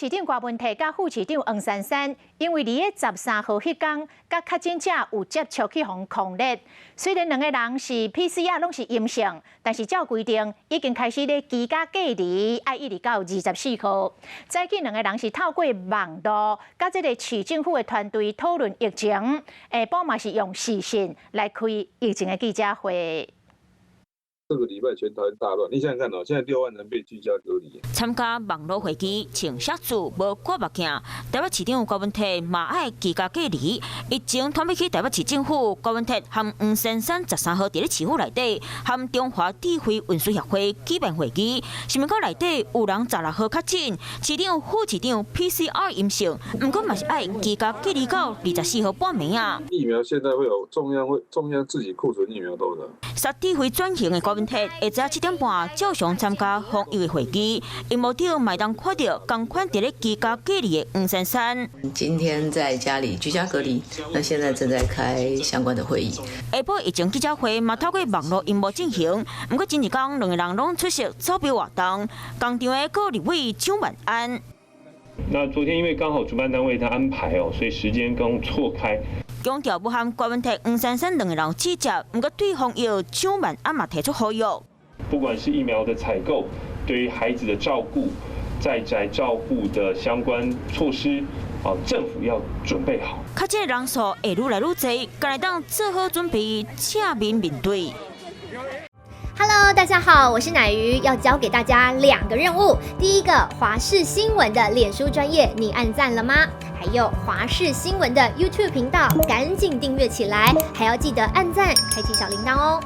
市長柯文哲佮副市長黃珊珊，因為佇咧13號彼工，佮確診者有接觸去予匡列。雖然兩个人是 PCR 攏是陰性，但是照規定已經開始咧居家隔離，愛一直到24號。早起兩个人是透過網路，佮這个市政府的團隊討論疫情，下晡嘛是用視訊來開疫情的記者會。這個禮拜全台灣大亂，你想想看哦，現在6萬人被居家隔離。參加網路會議，穿寫字無掛目鏡。台北市長柯文哲嘛愛居家隔離。疫情傳欲去台北市政府，柯文哲和黃珊珊13號佇咧市府內底，和中華智慧運輸協會舉辦會議。新聞稿內底有人16號確診，市長、副市長 PCR 陰性，毋過嘛是愛居家隔離到24號半暝啊。疫苗現在會有中央會中央自己庫存疫苗多少？煞智慧轉型的柯文哲，下晝7點半照常參加防疫的會議，螢幕頂嘛會當看著仝款佇咧居家隔離的黃珊珊。今天在家裡居家隔離，那現在正在開相關的會議。下晡疫情記者會嘛透過網路螢幕進行，毋過前一工兩个人攏出席招標活動，仝場的閣立委蔣萬安。那昨天因為剛好主辦單位他安排哦，所以時間剛錯開。強調無和柯文哲、黃珊珊兩个人指責，毋過對防疫蔣萬安嘛提出呼籲。不管是疫苗的採購，對於孩子的照顧、在宅照護的相關措施，啊，政府要準備好。確診人數會愈來愈濟，敢會當做好準備，正面面對。 Hello，大家好，我是奶魚，要教給大家兩個任務。第一個，華視新聞的臉書專頁，你按讚了嗎？還有華視新聞的 YouTube 頻道，趕緊訂閱起來，還要記得按讚，開啟小鈴鐺哦。